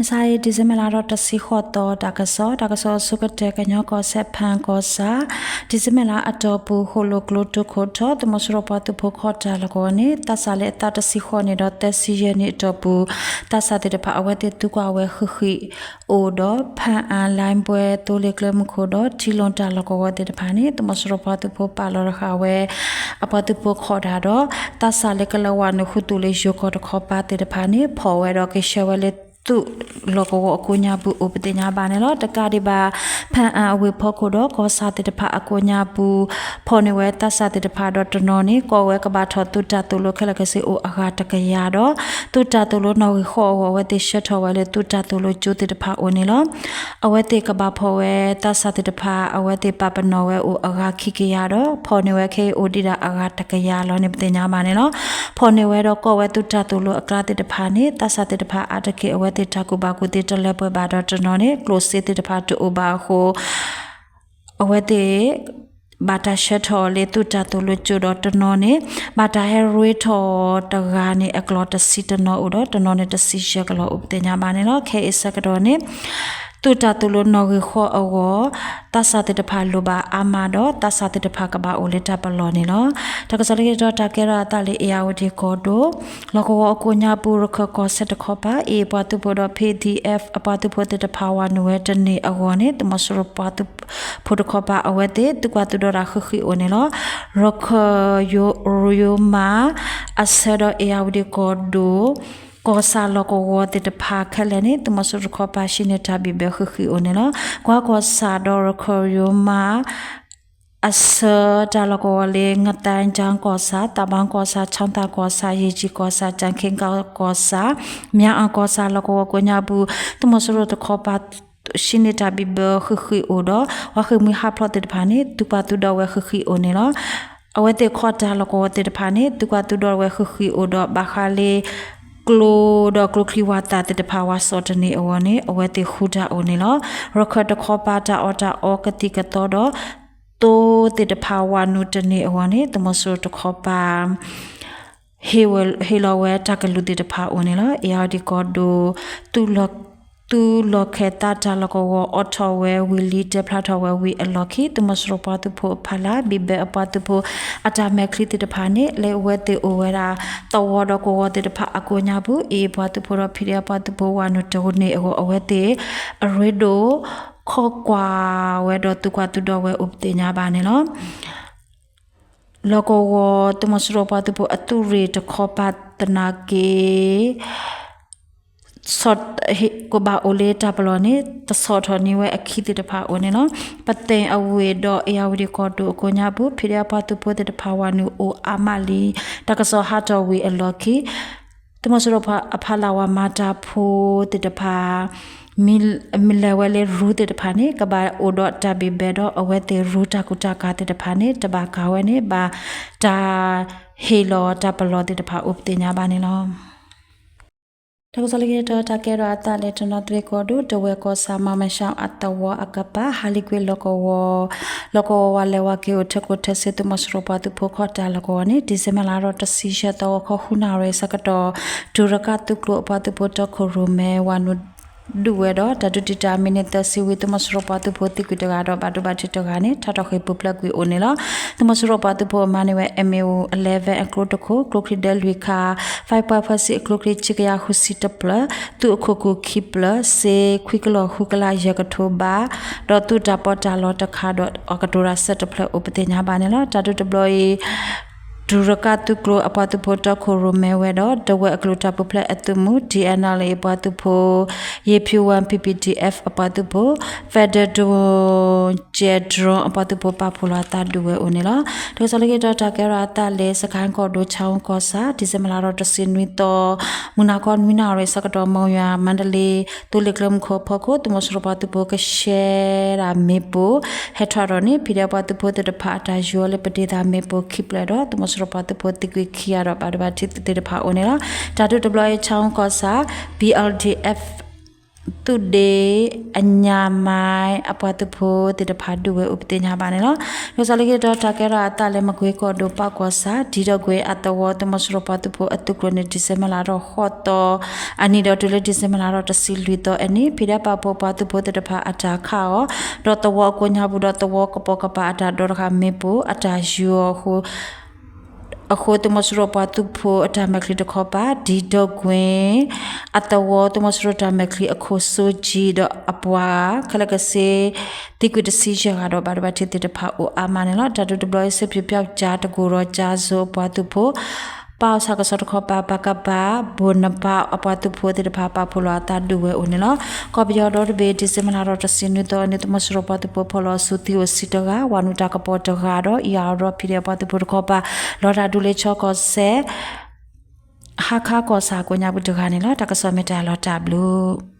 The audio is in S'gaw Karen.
မုၢ်ဆါအံၤ December လါထီၣ်တဆံဃိးသီ တၢ်ကစီၣ်, တၢ်ကစီၣ်အဆိကတၢၢ် ကညီကီၢ်စဲၣ် ဖၣ်အၣ်ကီၢ်ဆၣ်, December လါအတီၢ်ပူၤ ဃိၣ်လိၣ်ကျိတိခိၣ်ထီၣ် သုးမီၤစိရိၤပှၤသုးဖိခီၣ်တၢ်လီၢ်ကဝီၤန့ၣ် သးစၢ်လၢအသးတဆံဃိးနံၣ်ဒီးသၢဆံယဲၢ်နံၣ်အတီၢ်ပူၤ သးစၢ်သ့ၣ်တဖၣ် အဝဲသ့ၣ်သံကွၢ်ဝဲဃံးဃံးအိၣ်ဒီး ဖၣ်အၣ် လါဘွဲ သိလ့ၣ်ကျဲမုၢ်ခိၣ်ဒီး ထံလူၢ်တၢ်လီၢ်ကဝီၤသ့ၣ်တဖၣ်န့ၣ် သုးမီၤစိရိၤပှၤသုးဖိပာ်လီၤတဃာ်ဝဲ အပှၤသုးဖိခီၣ်တၢ်ဒီး သးစၢ်လၢကလဲၤဝဲနုာ်ဃုာ်သူၣ်လၢယိၤကီၢ်တခီပၤသ့ၣ်တဖၣ်န့ၣ် ဖီၣ်ဝဲဒီးကဆှၢဝဲလၢသုးလီၢ်ကဝီၤအကိးညါပူၤအိၣ်ပသ့ၣ်ညါဘၣ်န့ၣ်လီၤ. တကးဒံးဘၣ် ဖၣ်အၣ်အဝ့ၢ်ဖီခိၣ်ဒီးကီၢ်ဆၣ်သ့ၣ်တဖၣ်အကိးညါပူၤ ဖီၣ်န့ၢ်ဝဲသးစၢ်သ့ၣ်တဖၣ်ဒီးတနီၤန့ၣ် ကိးဝဲကဘၣ်ထီၣ်သုးတၢ်သိၣ်လိခဲလၢာ်ခဲဆ့အိၣ်အဂၤတကယၤဒီး သုးတၢ်သိၣ်လိနီၣ်ဂံၢ်ဃိးအဂီၢ် အဝဲသ့ၣ်ဆှၢထီၣ်ဝဲလၢသုးတၢ်သိၣ်လိကၠိသ့ၣ်တဖၣ်အိၣ်န့ၣ်လီၤ. အဝဲသ့ၣ်ကဘၣ်ဖီၣ်ဝဲသးစၢ်သ့ၣ်တဖၣ် အဝဲသ့ၣ်ပာ်ပနီၣ်ဝဲအိၣ်အဂၤခံကယၤဒီး ဖီၣ်န့ၢ်ဝဲခဲအံၤအိၣ်ဒံးဒၣ်အဂၤတကယၤလီၤန့ၣ် ပသ့ၣ်ညါဘၣ်န့ၣ်လီၤ. ဖီၣ်န့ၢ်ဝဲဒီးကိးဝဲသုးတၢ်သိၣ်လိအကျါသ့ၣ်တဖၣ်န့ၣ် သးစၢ်သ့ၣ်တဖၣ်အါတက့ၢ် အဝဲသ့ၣ်တၢ်ကူၣ်ဘၣ်ကူၣ်သ့တလၢပှဲၤဘၣ်ဒီးတနီၤန့ၣ် ကျိၣ်စ့သ့ၣ်တဖၣ်တအိၣ်ဘၣ်အဃိ အဝဲသ့ၣ် ဘၣ်တၢ်ဆှၢထီၣ်လၢသုးတၢ်သိၣ်လိကၠိဒီးတနီၤန့ၣ် ဘၣ်တၢ်ဟဲရ့ထီၣ်တဂၤန့ၣ် အကျိၤတဆံတနီၤအိၣ်ဒီး တနီၤန့ၣ်တဆံယဲၢ်ကလီၤအိၣ်ပသ့ၣ်ညါဘၣ်န့ၣ်လီၤ. ခဲအံၤဆၢကတီၢ်န့ၣ် သုးတၢ်သိၣ်လိနီၣ်ဂံၢ်ဃိးအဂီၢ် သးစၢ်သ့ၣ်တဖၣ်လိၣ်ဘၣ်အါမးဒီး သးစၢ်သ့ၣ်တဖၣ်ကဘၣ်အိၣ်လၢတၢ်ပလီၢ်န့ၣ်လီၤ. တၢ်ကစီၣ်လၢက့ၤဒီးတၢ်ကဲထီၣ်အသးလၢ အ့ၣ်ယၣ်ဝတံၣ်ကီၢ်ဒိၣ် လီၢ်ကဝီၤအကိးညါပူၤ ရခၢၣ်ကီၢ်စဲၣ်တခီပၤ အ့ၣ်ပှၤသုးဖိဒီး PDF အပှၤသုးဖိသ့ၣ်တဖၣ်ဝၤနုာ်ဝဲတန့ၢ်အဂီၢ်န့ၣ် သုးမီၤစိရိၤပှၤသုးဖိတခီပၤ အဝဲသ့ၣ်သံကွၢ်သူၣ်ဒီးတၢ်ဃံးဃံးအိၣ်န့ၣ်လီၤ. ရခၢၣ်ယိၤမး အဆၢဒီး အ့ၣ်ယၣ်ဝတံၣ်ကီၢ်ဒိၣ် ကီၢ်ဆၣ်လီၢ်ကဝီၤသ့ၣ်တဖၣ်ခဲလၢာ်န့ၣ် သုးမီၤစိရိၤတခီပၤ ဟံးန့ၢ်တၢ်ဘံၣ်ဘၢဃံးဃံးအိၣ်န့ၣ်လီၤ. ကွၢ်ကီၢ်ဆၣ်ဒီး ရခၢၣ်ယိၤမး အဆၢတၢ်လီၢ်ကဝီၤလၢ ငသဲကၠၢ်ကီၢ်ဆၣ်, သးဘၣ်ကီၢ်ဆၣ်, ခၠီသၣ်ကီၢ်ဆၣ်, ယ့ၢ်ကၠံၣ်ကီၢ်ဆၣ်, ကၠၣ်ခ့ကီၢ်ဆၣ်, မၠၣ်အၣ်ကီၢ်ဆၣ်လီၢ်ကဝီၤကိးညါပူၤ သုးမီၤစိရိၤတခီပၤ ဟံးန့ၢ်တၢ်ဘံၣ်ဘၢဃံးဃံးအိၣ်ဒီး ပှၤဃ့ၢ်မှံဟးဖျိးသ့ၣ်တဖၣ်န့ၣ် သံကွၢ်သူၣ်ဒီးဝဲဃံးဃံးအိၣ်န့ၣ်လီၤ. အဝဲသ့ၣ်ခီၣ်တၢ်လီၢ်ကဝီၤသ့ၣ်တဖၣ်န့ၣ် သံကွၢ်သူၣ်ဒီးဝဲဃံးဃံးအိၣ်ဒီး ဘၣ်ဃးလၢ ကျိဒီးကျိချံဝၣ်သၣ်သ့ၣ်တဖၣ် ဝၤစိာ်တန့ၢ်အဂီၢ်န့ၣ် အဝဲသ့ၣ်ဃုတၢ်အိၣ်န့ၣ်လီၤ. ရခၢၣ်တခီပၤတၢ်အီၣ်တၢ်အီကသံၣ်ကသီဒီး သိသ့ၣ်တဖၣ်ဝၤနုာ်တန့ၢ်အဂီၢ်န့ၣ် သုးမီၤစိရိၤတခီပၤ ဟ့ၣ်လီၤဝဲတၢ်ကလုၢ်သ့ၣ်တဖၣ်အိၣ်န့ၣ်လီၤ. အ့ၣ်ယၣ်ဝတံၣ်ကီၢ်ဒိၣ် သုးလီၢ်ခၢၣ်သးတၢ်လီၢ်ကဝီၤ အိးထီၣ်ဝဲဝံၤလံ တဲဖျါထီၣ်ဝဲဝံၤအလီၢ်ခံ သုးမီၤစိရိၤပှၤသုးဖိအဖီလာ် ဘံၣ်ဘၢအပှၤသုးဖိ အတၢ်မဲာ်ချံသ့ၣ်တဖၣ်န့ၣ် လၢအဝဲသ့ၣ်အိၣ်ဝဲဒၣ် သဝီဒီးကဝီၤသ့ၣ်တဖၣ်အကိးညါပူၤ အ့ၣ်ပှၤသုးဖိဒီး ဖံးဒ့ၣ်ပှၤသုးဖိဝၤနုာ်တန့ၢ်အဂီၢ် အဝဲသ့ၣ် အရ့ဒိၣ် ခိးကွၢ်ဝဲဒီးသံကွၢ်သူၣ်ဒီးဝဲအိၣ်ပသ့ၣ်ညါဘၣ်န့ၣ်လီၤ. လီၢ်ကဝီၤ သုးမီၤစိရိၤပှၤသုးဖိအသုးရ့ၣ်တခီပၤသနာ်က့ ကဘၣ်အိၣ်လၢတၢ်ပလီၢ်န့ၣ် တဆီၣ်ထီၣ်န့ၢ်ဝဲအခံသ့ၣ်တဖၣ်အိၣ်န့ၣ်လီၤ. ပသ့ၣ်အဝ့ၢ်ဒီး အ့ၣ်ယၣ်ဝတံၣ်ကီၢ်ဒိၣ်အကိးညါပူၤ ဖံးဒ့ၣ်ပှၤသုးဖိသ့ၣ်တဖၣ်ဝၤနုာ်အိၣ်အါမးလံ တၢ်ကစီၣ်ဟးထီၣ်ဝံၤအလီၢ်ခံ သုးမီၤစိရိၤအဖီလာ်ဝၤမၤတၢ်ဖိသ့ၣ်တဖၣ် မ့ၢ်လဲၤဝဲလၢရူသ့ၣ်တဖၣ်န့ၣ် ကဘၣ်အိၣ်ဒီးတၢ်ဘံၣ်ဘၢဒီး အဝဲသ့ၣ်ရူတၢ်ကူၣ်တၢ်ကၤသ့ၣ်တဖၣ်န့ၣ် တဘၣ်ကၤဝဲန့ၣ် ဘၣ်တၢ်ဟ့ၣ်လီၤတၢ်ပလီၢ်သ့ၣ်တဖၣ်အိၣ်ပသ့ၣ်ညါဘၣ်န့ၣ်လီၤ. တၢ်ကစီၣ်လၢက့ၤဒီး တၢ်ကဲထီၣ်အသးလၢတနီသရံၣ်ကီၢ်ဒိၣ် တဝဲၢ်ကီၢ်ဆၣ် မၣ်မၣ်ရှါအသဝီအကပၤ ဟးလံကွံာ်လီၢ်ကဝီၤ လီၢ်ကဝီၤဝၤလဲၤဝါက့ၤအိၣ် ထၢခိၣ်ထၢစ့ သုးမီၤစိရိၤပှၤသုးဖိခီၣ်တၢ်လီၢ်ကဝီၤန့ၣ် December လါထီၣ်တဆံယဲၢ်သီ ဂီၤခီဃုနၣ်ရံၣ်အဆၢကတီၢ် ဒုးရကၣ်သုးကျိၤအပှၤသုးဖိတီခိၣ်ရိၣ်မဲ ဝၤနုာ်ဒုးဝဲဒီး တၢ်ဒုးတံာ်တာ်မံးနံးသၢဆံဝံၤ သုးမီၤစိရိၤပှၤသုးဖိသံကွံာ်တဂၤဒီး ဘၣ်ဒိဘၣ်ထံးတဂၤန့ၣ် ထးထီၣ်ဃ့ၢ်ပူၤဖျဲးကွံာ်အိၣ်န့ၣ်လီၤ. သုးမီၤစိရိၤပှၤသုးဖိအမါန့ၢ်ဝဲ M A O eleven အကျိတခိၣ် ကျိချံဒၢလွံၢ်ခါ five point five six အကျိချံ ခံကယၤဃုဆံတဖျၢၣ် သုးအခိၣ်ကူၣ်ခံဖျၢၣ် စ့ခွံကလီၢ်ဃုကလးယဲၢ်ကထိဘး ဒီးသုးတၢ်ပီးတၢ်လီတခါဒီး အကတိၤတၢ်ဆၢတဖျၢၣ်အိၣ်ပသ့ၣ်ညါဘၣ်န့ၣ်လီၤ. တၢ်ဒုးတဘျီအံၤ ဒုးရကၣ်သုးကျိၤအပှၤသုးဖိတီခိၣ်ရိၣ်မဲဝဲဒီး တဝဲၢ်အကလုာ်တၢ်ပူၤဖျဲးအသုးမုၢ် T N L A အပှၤသုးဖိ ယ့ၤဖၠူဝၣ် P P D F အပှၤသုးဖိ Federal Drone ကၠဲး Drone အပှၤသုးဖိပာ်ဖှိၣ်လီၤအသးဒုးဝဲအိၣ်န့ၣ်လီၤ. တၢ်ကစီၣ်လၢက့ၤဒီး တၢ်ကဲထီၣ်အသးလၢ စကဲၣ်ကီၢ်ဒိၣ် ဆၣ်အူကီၢ်ဆၣ် December လါထီၣ်တဆံနွံသီ မုၢ်နၤခီနွံနၣ်ရံၣ်အဆၢကတီၢ် မီၢ်ယွၤ မါဒလ့ သိလ့ၣ်ကျဲမုၢ်ခိၣ်အဖီခိၣ် သုးမီၤစိရိၤပှၤသုးဖိကရှဲဒၣ်မ့ၣ်ပိၢ် ဟဲထီၣ်ဒီးန့ၣ် ဖံးဒ့ၣ်ပှၤသုးဖိသ့ၣ်တဖၣ်အတၢ်ယူၤအီၤလၢပဒ့သးမ့ၣ်ပိၢ်ခံဖျၢၣ်ဒီး သုးမီၤစိရိၤပှၤသုးဖိသံကွံာ်ခံဂၤဒီး ဘၣ်ဒိဘၣ်ထံးသ့ၣ်တဖၣ်အိၣ်န့ၣ်လီၤ. တၢ်ဒုးတဘျီအံၤ ဆၣ်အူကီၢ်ဆၣ် B L D F သုးဒ့အညါမါ အပှၤသုးဖိသ့ၣ်တဖၣ်ဒုးဝဲအိၣ်ပသ့ၣ်ညါဘၣ်န့ၣ်လီၤ. ဒ်သိးလၢခံတတီၤ တၢ်ကဲထီၣ်အသးလၢမကွ့ကီၢ်ဒိၣ် ပၣ်ကီၢ်ဆၣ် ဒ်ဒီကွ့ၢ်အသဝီ သုးမီၤစိရိၤပှၤသုးဖိအသုးကျိၤန့ၣ် December လါထီၣ်ဃိးသီအနံၤဒီးတုၤလၢ December လါထီၣ်တဆံလွံၢ်သီအနံၤ ဖံးဒဲးပာ်ဖှိၣ်ပှၤသုးဖိသ့ၣ်တဖၣ်အတၢ်ခးအီၤ ဒီးသဝီအကိးညါပူၤဒီးသဝီကပိာ်ကပၤအတၢ်ဒိးတဃာ်မ့ၣ်ပိၢ်အတၢ်ယူၤအီၤ အဃိ သုးမီၤစိရိၤပှၤသုးဖိအတၢ်မဲာ်ချံတခီပၤ ဒ်ဒီကွ့ၢ်အသဝီ သုးမီၤစိရိၤတၢ်မဲာ်ချံအခိၣ်စိကၠံဒီးအပှၤခဲလၢာ်ကဆ့ သံကွံာ်တဆံယဲၢ်ဂၤဒီး ဘၣ်ဒိဘၣ်ထံးသ့ၣ်တဖၣ်အိၣ်အါမးန့ၣ်လီၤ. တၢ်ဒုးတဘျီအံၤ စ့ဖၠူၣ်ပၠီကၠါ တကူၣ်ရီကၠါစိအပှၤသုးဖိ ပၢ်အီၣ်ဆၣ်ကစီတခီပၤ ပကပၤ ဘိၣ်နပၢ်အပှၤသုးဖိသ့ၣ်တဖၣ် ပာ်ဖှိၣ်လီၤအသးဒုးဝဲအိၣ်န့ၣ်လီၤ. ကီၢ်ပယီၤဒီတဘ့ၣ် December လါထီၣ်တဆံနွံသီအနံၤ သုးမီၤစိရိၤပှၤသုးဖိ ဖီၣ်လီၤအစုသံအိၣ်ဆံတဂၤ, ဝၤနုာ်တၢ်ကပီၤတဂၤဒီး အံၤအါဒီး ဖံးဒဲးပှၤသုးဖိတခီပၤ လီၤတၢ်ဒုးလၢခၠီကီၢ်စဲၣ် ဟါခါကီၢ်ဆၣ်ကိးညါပူၤတဂၤန့ၣ်လီၤ. တၢ်ကစီၣ်မ့ၢ်တၢ်လီၤတၢ်ဘျုး